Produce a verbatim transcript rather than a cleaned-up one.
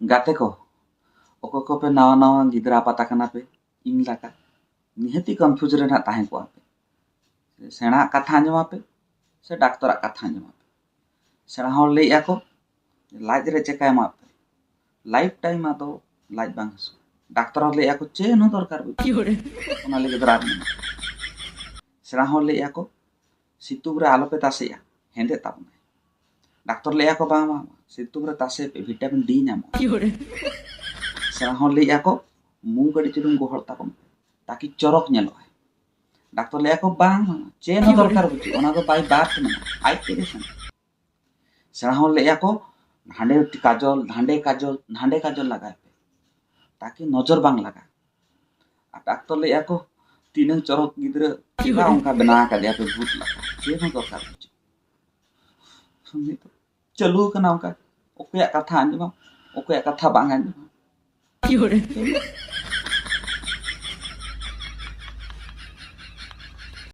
ᱜᱟᱛᱮ ᱠᱚ, ᱚᱠᱚᱭ ᱠᱚᱯᱮ ᱱᱟᱣᱟ ᱱᱟᱣᱟ ᱜᱤᱫᱽᱨᱟᱹ ᱟᱯᱟᱛ ᱟᱠᱟᱱᱟ ᱯᱮ, ᱤᱧ ᱞᱮᱠᱟ, ᱱᱤᱦᱟᱹᱛᱤ ᱠᱚᱱᱯᱷᱤᱭᱩᱡᱽ ᱨᱮ ᱱᱟᱜ ᱛᱟᱦᱮᱸ ᱠᱚᱜᱼᱟ ᱯᱮ᱾ ᱥᱮᱬᱟᱣᱟᱜ ᱠᱟᱛᱷᱟ ᱟᱸᱡᱚᱢᱟᱯᱮ ᱥᱮ ᱰᱟᱠᱛᱚᱨᱟᱜ ᱠᱟᱛᱷᱟ ᱟᱸᱡᱚᱢᱟᱯᱮ? ᱥᱮᱬᱟ ᱦᱚᱲ ᱞᱟᱹᱭᱮᱫᱼᱟ ᱠᱚ, ᱞᱟᱡ ᱨᱮ ᱪᱮᱠᱟᱭ ᱮᱢᱟᱜ ᱯᱮ, ᱞᱟᱭᱤᱯᱷ ᱴᱟᱭᱤᱢ ᱟᱫᱚ ᱞᱟᱡ ᱵᱟᱝ ᱦᱟᱹᱥᱩ᱾ ᱰᱟᱠᱛᱚᱨ ᱦᱚᱸ ᱞᱟᱹᱭᱮᱫᱼᱟ ᱠᱚ, ᱪᱮᱫ ᱦᱚᱸ ᱫᱚᱨᱠᱟᱨ ᱵᱟᱹᱪᱩᱜ, ᱚᱱᱟ ᱞᱟᱹᱜᱤᱫ ᱨᱟᱱ ᱢᱮᱱᱟᱜᱼᱟ᱾ ᱥᱮᱬᱟ ᱦᱚᱲ ᱞᱟᱹᱭᱮᱫᱼᱟ ᱠᱚ, ᱥᱤᱛᱩᱝ ᱨᱮ ᱟᱞᱚᱯᱮ ᱛᱟᱥᱮᱜᱼᱟ, ᱦᱮᱸᱫᱮᱜ ᱛᱟᱵᱚᱱᱟᱭ᱾ ᱰᱟᱠᱛᱚᱨ ᱞᱟᱹᱭᱮᱫᱼᱟ ᱠᱚ, ᱵᱟᱝ, ᱵᱟᱝ, ᱵᱟᱝ, ᱥᱤᱛᱩᱝ ᱨᱮ ᱛᱟᱥᱮ ᱯᱮ, ᱵᱷᱤᱴᱟᱢᱤᱱ ᱰᱤ ᱧᱟᱢᱚᱜᱼᱟ᱾ ᱥᱮᱬᱟ ᱦᱚᱲ ᱞᱟᱹᱭᱮᱫᱼᱟ ᱠᱚ, ᱢᱩ ᱠᱟᱹᱴᱤᱡ ᱪᱩᱞᱩᱝ ᱜᱚᱦᱚᱲ ᱛᱟᱵᱚᱱ ᱯᱮ, ᱛᱟᱠᱤ ᱪᱚᱨᱚᱠ ᱧᱮᱞᱚᱜᱼᱟᱭ᱾ ᱰᱟᱠᱛᱚᱨ ᱞᱟᱹᱭᱮᱫᱼᱟ ᱠᱚ, ᱵᱟᱝ, ᱵᱟᱝ, ᱪᱮᱫ ᱦᱚᱸ ᱫᱚᱨᱠᱟᱨ ᱵᱟᱹᱪᱩᱜ, ᱚᱱᱟ ᱫᱚ ᱵᱟᱭ ᱵᱟᱨᱛᱷ ᱢᱮᱱᱟᱜᱼᱟ, ᱟᱡ ᱛᱮᱜᱮ ᱥᱮᱱᱚᱜᱼᱟ᱾ ᱥᱮᱬᱟ ᱦᱚᱲ ᱞᱟᱹᱭᱮᱫᱼᱟ ᱠᱚ, ᱦᱟᱸᱰᱮ ᱠᱟᱡᱚᱞ, ᱦᱟᱸᱰᱮ ᱠᱟᱡᱚᱞ, ᱦᱟᱸᱰᱮ ᱠᱟᱡᱚᱞ ᱞᱟᱜᱟᱭ ᱯᱮ, ᱛᱟᱠᱤ ᱱᱚᱡᱚᱨ ᱵᱟᱝ ᱞᱟᱜᱟᱜ᱾ ᱟᱨ ᱰᱟᱠᱛᱚᱨ ᱞᱟᱹᱭᱮᱫᱼᱟ ᱠᱚ, ᱛᱤᱱᱟᱹᱝ ᱪᱚᱨᱚᱠ ᱜᱤᱫᱽᱨᱟᱹ, ᱪᱮᱫᱟᱜ ᱚᱱᱠᱟ ᱵᱮᱱᱟᱣ ᱟᱠᱟᱫᱮᱭᱟ ᱯᱮ ᱵᱷᱩᱛ ᱞᱮᱠᱟ? ᱪᱮᱫ ᱦᱚᱸ ᱫᱚᱨᱠᱟᱨ ᱵᱟᱹᱪᱩᱜ᱾ ᱩᱱᱤ ᱫᱚ ᱪᱟᱹᱞᱩ ᱟᱠᱟᱱᱟ ᱚᱱᱠᱟ, ᱚᱠᱚᱭᱟᱜ ᱠᱟᱛᱷᱟ ᱟᱸᱡᱚᱢᱟ, ᱚᱠᱚᱭᱟᱜ ᱠᱟᱛᱷᱟ ᱵᱟᱝ ᱟᱸᱡᱚᱢᱟ᱾